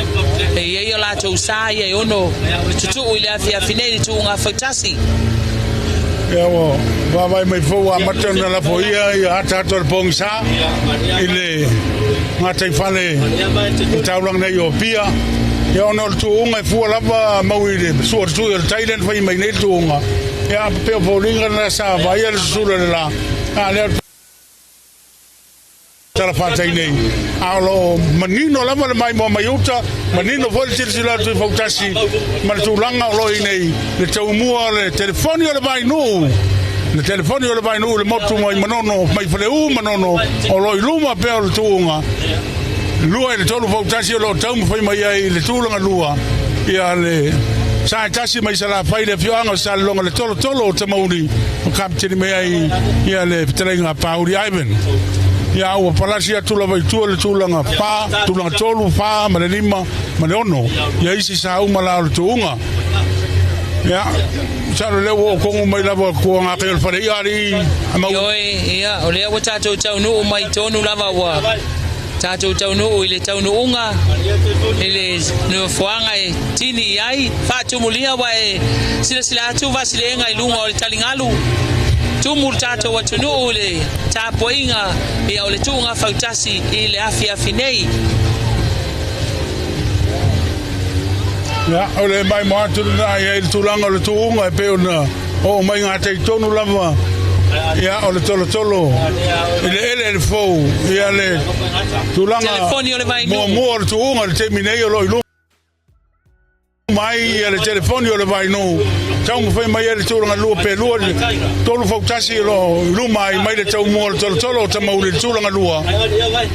e i ai o latou sa ia e ono tutuu i le afiafi nei i le tuuga fautasi. Ia ua vaavaai mai foi ua amata ona lafoia ia ataata o le pogisa i le gataifale o le taulaga nei o Apia. Ia ona o le tuuga e fua lava mau i le sua o le tui o le tai lea na fai mai nei le tuuga. Ia pei o foliga na sa vaaia le susula o le la. A lea o le talafatai nei. A o lo o manino lava le maimoa mai uta, manino foi le silasila atu i fautasi ma le tulaga o lo o i nei le taumua o le telefoni o le Vainuu. Le telefoni o le Vainuu le motu mai Manono, mai Faleu Manono, o lo o i luma pea o le tuuga. 2 i le 3 fautasi o lo o taumafai mai ai le tulaga lua ia le sa e tasi mai Salafai le afioaga o Salelologa le tolotolo o Tamauli o kapeteni mai ai ia le fetalaiga Pauli Ivan. Ia ua palasi atu lava i tua le tulaga 4, tulaga 3, 4 ma le 5 ma le 6 ia isi sa uma la o le tuuga. Ia masalo lea ua oo tonu mai lava tua ngā kai o le fale ia alii mau. Ioe, ia, o lea ua tatou taunuu mai tonu lava ua. Tatou taunuu i le taunuuga i le nofoaga e tini i ai, faatumulia ua e silasila atu Vaasileega i luga o le taligalu, tumu le tatou atunuu i le tapuaiga ia o le tuuga fautasi i le afiafi nei. Ia, o le maimoa atu lena i ai le tulaga o le tuuga e pei ona oo mai gatai tonu lava ia o le tolotolo i le eleele fou ia le tulaga Telefoni o le Vainuu. muamua o le tuuga i le taimi nei o lo o i luma mai ia le telefoni o le Vainuu taumafai mai ai le tulaga lua pe lua tolu fautasi o lo o i luma ai mai le taumua o le tolotolo o Tamauli i le tulaga lua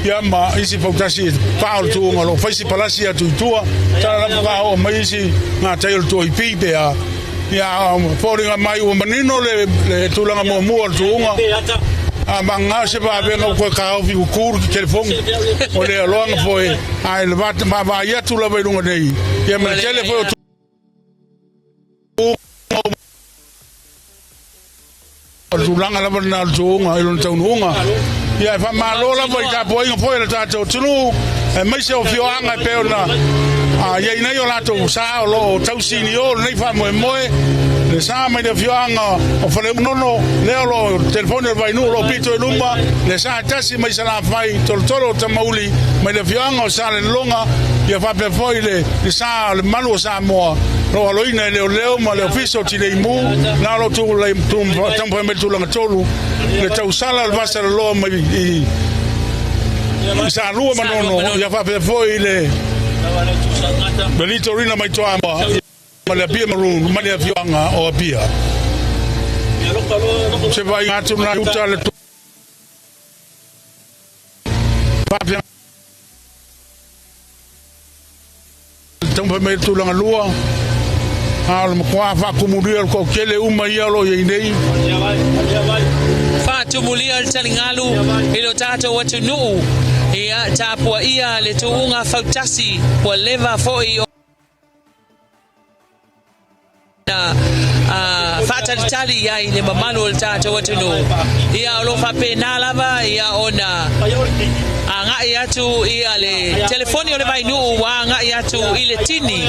ia ma isi fautasi fa o le tuuga o lo o fai si palasi atu i tua tala lava ka oo mai isi gatai o le tuahipi pe a ia foliga mai ua manino le, le tulaga muamua o le tuuga a manga se vavega ua toe kaofi ua ku le telefoni o le aloaga foi ae le vaavaai atu lava i luga nei ia ma le tele foi o O le tulaga lava lena o le tuuga i lona taunuuga. Ia e faamalo lava i tapuaiga foi a le tatou atunuu, aemaise o afioaga e pei ona i ai nei o latou sa o lo o tausini o lenei faamoemoe, le sa mai le afioaga o Faleunono, lea o lo o telefoni o le Vainuu o lo o pito i luma, le sa e tasi mai Salafai, Tolotolo o Tamauli, mai le afioaga o Salelologa, ia faapea foi le sa o le malu o Samoa, o lo o aloina e Leoleo ma le Ofisa o Tinei Mu, na o lo o taumafai mai le tulaga tolu, le tausala o le Vasaloloa mai i Salua ma Manono, ia faapea foi le Litorina mai Toamua ma le Apia Maroon ma le afioaga o Apia. Se vaaiga atu na uta le faapea taumafai mai le tulaga lua, a o le matua faatumulia o le toatele uma ia o lo o i ai nei. Faatumulia le taligalu i lo tatou atunuu, ia tapuaia le tuuga fautasi ua leva foi ona faatalitali i ai le mamalu o le tatou atunuu. Ia o lo o faapena lava ia ona agai atu ia le telefoni o le Vainuu ua agai atu i le tini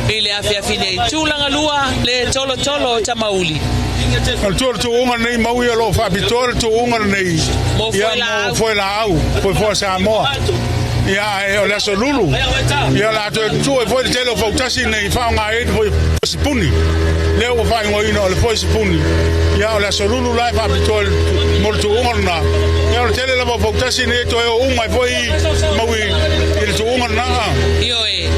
i le afiafi nei. Tulaga lua le tolotolo o Tamauli. O le tuuga lenei mau ia o lo o faapitoa le tuuga lenei Mo ia mo Foelaau. Foelaau, Foefoa Samoa. Ia ae o le aso Lulu, ia o le a toe tuu ai foi le tele o fautasi nei faaaoga ai le foi sipuni. Lea ua faaigoaina o le foi sipuni. Ia o le aso Lulu la e faapitoa mo le tuuga lena. Ia o le tele lava o fautasi nei e toe o uma ai foi mau i le tuuga lena. Ioe.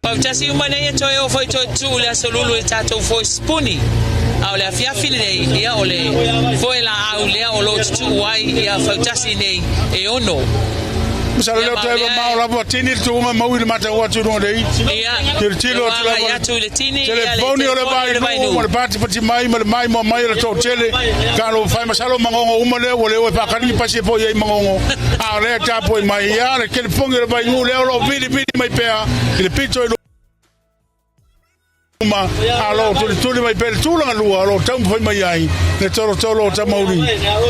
Fautasi uma nei e toe o foi toe tuu le aso Lulu i tatou foi sipuni. A o le afiafi lenei, ia o le foe laau lea o lo o tutuu ai ia fautasi nei e ono. Masalo Ia lea ma toe o lea mamao lava tini le tuuga mau i le matau atu i luga nei. Ia, Tilotilo ua atu agai lava atu i le tini, ia le telefoni o le telefoni o le Vainuu ma Vainuu. le patipati mai ma le maimoa mai o le toatele. Talo fai masalo magogo uma lea ua le o e faakali ni pasi e foi ai magogo. A o lea e tapuai mai ia le telefoni o le Vainuu lea o lo o vilivili mai pea i le pito i luma, a o lo o tulituli mai pea i le tulaga lua o lo o taumafai mai ai le tolotolo o Tamauli.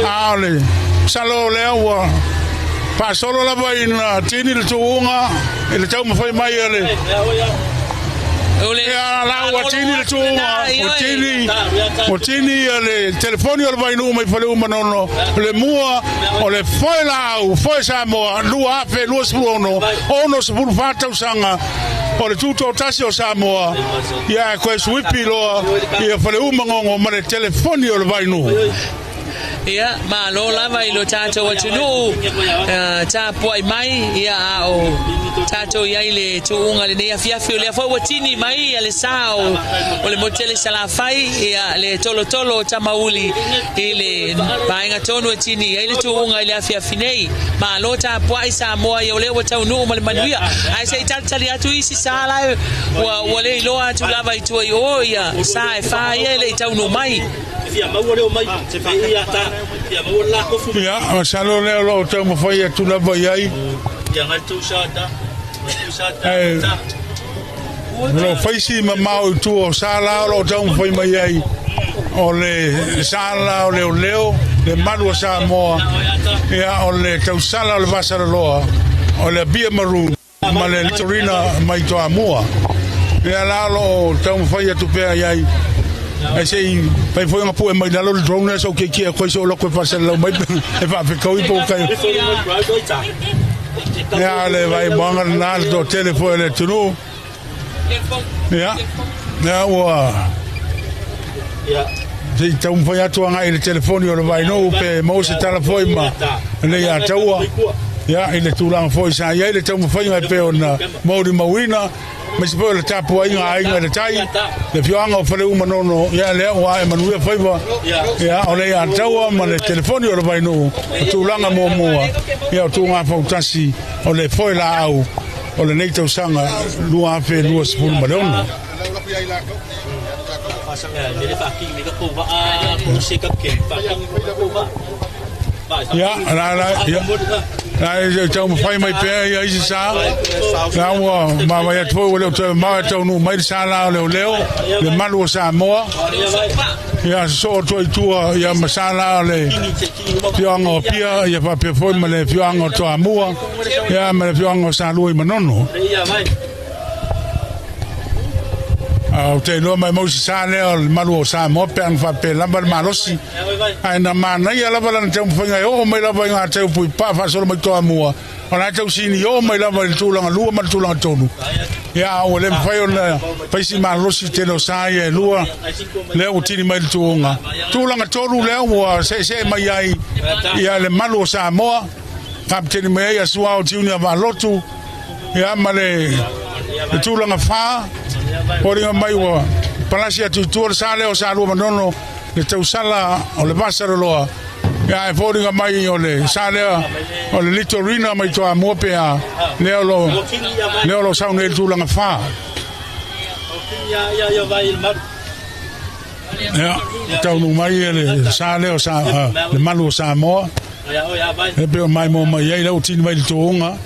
A o le masalo lea ua faasolo lava ina tini le tuuga i le taumafai mai a le O le Ia la ua malolo tini le atu tuuga, lena, ua ioe. tini, ua tini ia le telefoni o le Vainuu mai Faleu Manono, le mua o le foe laau, foe Samoa 2026, 64 tausaga o le tutoatasi o Samoa, ia e toe suipi loa ia Faleu Magogo ma le telefoni o le Vainuu. Ia, malo lava i lo tatou atunuu tapuai mai, ia a o tatou i ai le tuuga lenei afiafi, o lea foi ua tini mai ia le sa o le motele Salafai, ia le tolotolo o Tamauli i le vaega tonu e tini i ai le tuuga i le afiafi nei. Malo tapuai Samoa, ia o lea ua taunuu ma le manuia. Ae se i talitali atu isi sa la ua le iloa atu lava i tua i o ia sa e fa ia e le i taunuu mai. Ia, masalo lea o lo o taumafai atu lava i ai. Ae o lo o faisi mamao i tua o sa la o lo o taumafai mai ai o le sa la o leoleo le malu o Samoa, ia o le tausala o le Vasaloloa, o le Apia Maroon ma le Litorina mai Toamua. Ia la o lo o taumafai atu pea i ai ae se i fai foi ona pue mai lalo le drone lea, so kiekie atu ai so loko e faasalalau mai e faafetaui po o kai. Ia le vaimoaga lena le toatele foi o le atunuu. Ia, ia ua se i taumafai atu agai i le telefoni o le Vainuu pe maua se tala foi ma le ia taua. Ia, i le tulaga foi sa i ai le taumafaiga e pei ona molimauina, aemaise foi o le tapuaiga a Aiga i le Tai, le afioaga o Faleu-Manono, ia lea ua ae manuia faiva, ia o le ia taua ma le telefoni o le Vainuu, o tulaga muamua, ia o tuuga fautasi o le foe laau o lenei tausaga 2026. Ia, la, la, ia, la, e taumafai mai pea ia isi sa. La ua maavae atu foi ua le o toe mamao e taunuu mai le sa la o leoleo, le malu o Samoa. Ia, sosoo atu ai i tua, ia ma sa la o le afioaga o Apia, ia faapea foi ma le afioaga o Toamua, ia ma le afioaga o Salua i Manono. A ou te iloa mai mau se sa lea o le malu o Samoa pe ana faapea lava le malosi. Ae na manaia lava lana taumafaiga e oo mai lava i ngā tau puipaa faasolo mai Toamua, o la e tau sinio mai lava i le tulaga lua ma le tulaga tolu. Ia, a ua le mafai ona fai si malosi tele o sa ia e lua, lea ua tini mai le tuuga. Tulaga tolu lea ua seesee mai ai ia le malu o Samoa, kapeteni mai ai Asuao Junior Valotu, ia ma le tulaga fa, foliga mai ua palasi atu i tua le sa lea o Salua Manono, le tausala o le Vasaloloa, ia ae foliga mai o le sa lea o le Litorina mai Toamua pe a, lea o lo, lea o lo sau nei i le tulaga fa. Ia, taunuu mai le sa lea o sa, le malu o Samoa. E pei o maimoa mai ai, lea ua tini mai le tuuga,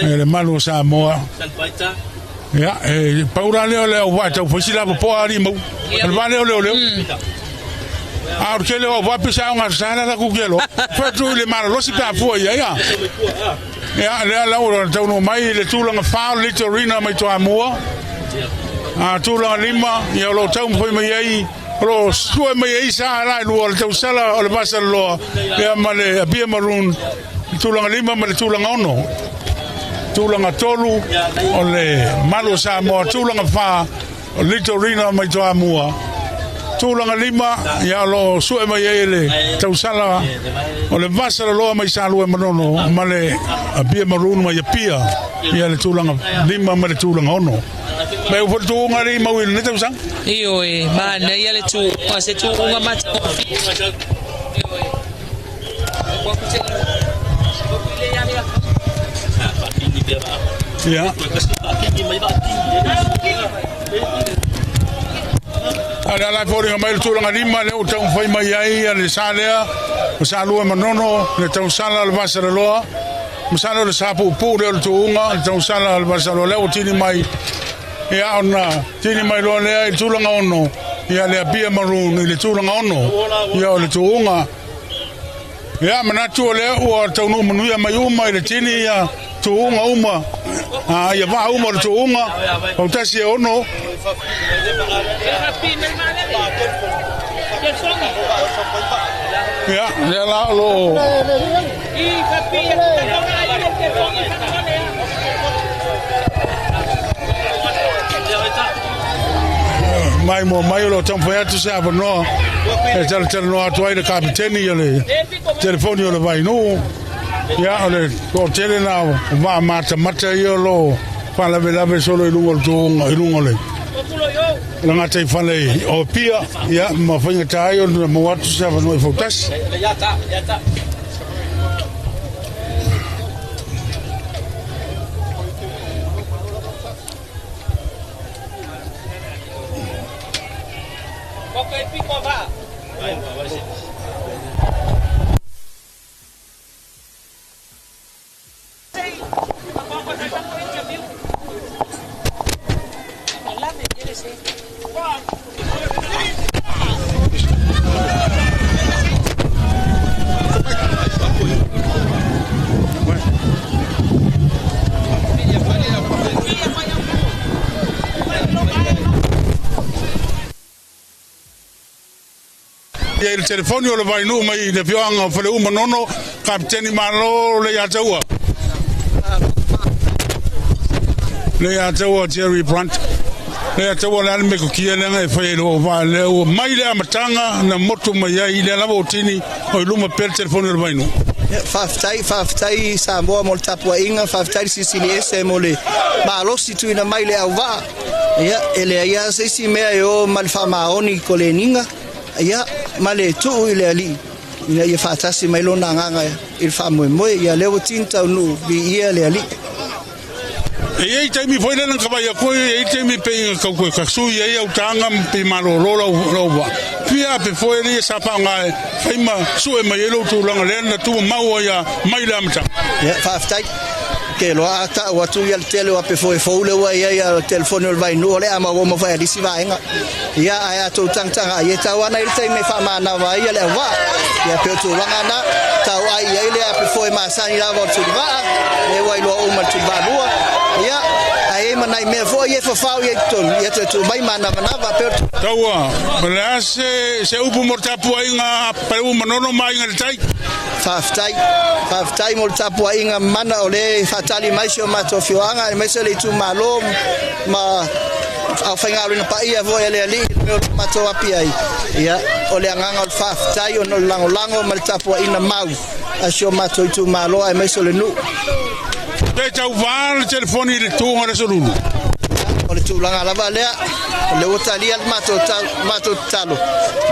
le malu o Samoa. Ia, e pau la lea o le auvaa e tau fai si lava poa alii mau. O le vaa lea o leoleo. A o le tele o auvaa pei sa aoga sa la ku ke lo. Fai atu i le malolosi pe a fua i ai a. Ia, lea la ua taunuu mai le tulaga fa o le Litorina mai Toamua. A tulaga lima, ia o lo o taumafai mai ai, o lo o sue mai ai sa la e lua o le tausala o le Vasaloloa, ia ma le Apia Maroon, le tulaga lima ma le tulaga ono. Tulaga tolu o le Malu o Samoa, tulaga fa o Litorina mai Toamua, tulaga lima, ia o lo o sue mai ai le tausala o le Vasaloloa mai Salua Manono ma le Apia Maroon mai Apia, ia le tulaga lima ma le tulaga ono. Mai ua foi le tuuga alii mau i lenei tausaga. Ioe, manaia le tuuga, se tuuga matagofie. Ioe. Ia. A le ala e foliga mai le tulaga lima lea ua taumafai mai ai le sa lea o Salua Manono, le tausala o le Vasaloloa. Masalo o le sa puupuu lea o le tuuga, le tausala o le Vasaloloa lea ua tini mai. Ia ona tini mai loa lea i le tulaga ono, ia le Apia Maroon i le tulaga ono, ia o le tuuga. Ia manatu o lea ua taunuu manuia mai uma i le tini ia tuuga uma, a ia vaa uma o le tuuga, fautasi e ono. Ia, lea la o lo o Maimoa mai o lo o taumafai atu se avanoa e talatalanoa atu ai le kapeteni o le telefoni o le Vainuu. Ia, o le toatele na o vaa matamata ia o lo o faalavelave solo i luga o le tuuga, i luga o le gataifale o Apia, ia, ma faigata ai ona maua atu se avanoa i fautasi. Ia i le telefoni o le Vainuu mai i le afioaga o Faleu Manono, Kapeteni Malo Leiataua. Leiataua Jerry Brunt. Leiataua le ale metotia lea e fai ai lou vaa lea ua mai le amataga na motu mai ai lea lava o tini o i luma pea le telefoni o le Vainuu. Faafetai, faafetai Samoa mo le tapuaiga, faafetai le Silisili Ese mo le malosi tuuina mai le auvaa. Ia, e leai lava se isi mea e o ma le faamaoni i koleniga, ia, ma le tuu i le Alii ina ia faatasi mai lona agaga i le faamoemoe. Ia, lea ua tini taunuu, viia le Alii. E i ai taimi foi lea na kavai atu ai, e i ai taimi pei na tau toe tasui ai au taga ma pei malolo lau vaa. Fia ape foi le ia sa faaaoga e fai ma sue mai ai lou tulaga lea na tumau ai a mai le amataga. Ia, faafetai. Ke loa a ta'u atu ia le tele o ape foe fou le ua i ai a telefoni o le Vainuu o le a maua uma foi a lisi vaega. Ia, ae a tou tagataga ai e tau ana i le taimi e faamanava ai ia le auvaa. Ia, pei o tulaga na, tau ai i ai le ape foe masani lava o le Tulivaa, le ua iloa uma le Tulivaa lua. Ia, ae i ai ma nai mea foi ia e fafao i ai totonu, ia toe tuu mai manavanava pei o le Taua, o le a se upu mo le tapuaiga a Palauli Manono ma Aiga i le Tai? Faafetai, faafetai mo le tapuaiga mana o lea e faatali mai si o matou afioaga aemaise le itumalo ma aufaigaluega paia foi a le Alii i le mea o lo o matou api ai. Ia, o le agaga o le faafetai ona o le lagolago ma le tapuaiga mau a si o matou itumalo aemaise o le nuu. Pe tauvā le telefoni i le tuga o le Aso Lulu. O le tulaga lava lea, o lea ua talia le matou matou tatalo,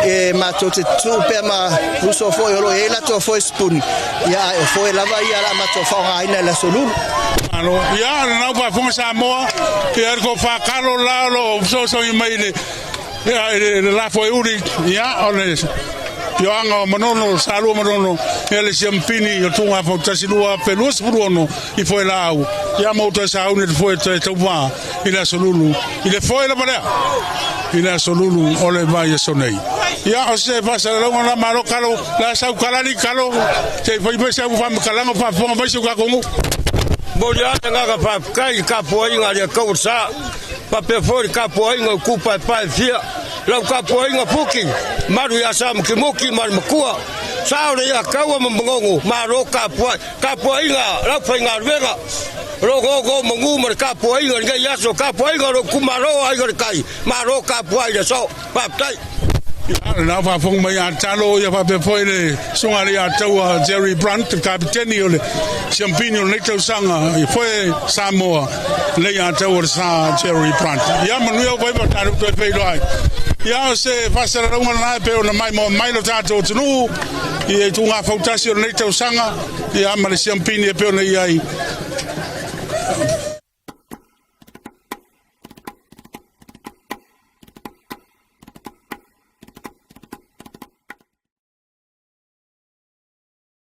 e matou te tuu pea ma uso foi o lo o i ai latou foe sipuni, ia ae o foe lava ia o le a matou faaaogaina i le Aso Lulu. Malo. Ia, o lena ua faafofoga Samoa, ia le tofa Kalo la o lo o fesoasoani mai i le Ia, i le lafo e uli, ia, o le afioaga o Manono, Salua Manono, ia le siamupini o Tuga Fautasi 2026 i Foelaau, ia ma outou e sauni le foe toe tauvā i le Aso Lulu, i le foe lava lea, i le Aso Lulu o le vaiaso nei. Ia, o se faasalalauga la, malo Kalo, la sau kalali Kalo, se i fai mai sau faamatalaga o faafofoga mai si o tatou nuu. Momoli lava le agaga faafetai i le tapuaiga a le Atua Sa. Faapea foi le tapuaiga o itupaepae e fia, lau tapuaiga Fuki, malu ia Samukimuki ma le Matua, sao le ia Taua ma Manono, malo tapuai, tapuaiga lau faigaluega, o lo o gogo manu ma le tapuaiga i lenei aso, tapuaiga o lou itumalo Aiga i le Tai, malo tapuai i le aso, faafetai. Ia, lena ua faafofoga mai ia Talo, ia faapea foi le susuga i le Ataua Jerry Brunt, le kapeteni o le siampini o lenei tausaga i foe Samoa, le Ataua le sa Jerry Brunt. Ia manuia ua faiva tatou toe feiloai. Ia, o se faasalalauga lena e pei ona maimoa mai lo tatou atunuu i ituga fautasi o lenei tausaga, ia ma le siampini e pei ona i ai.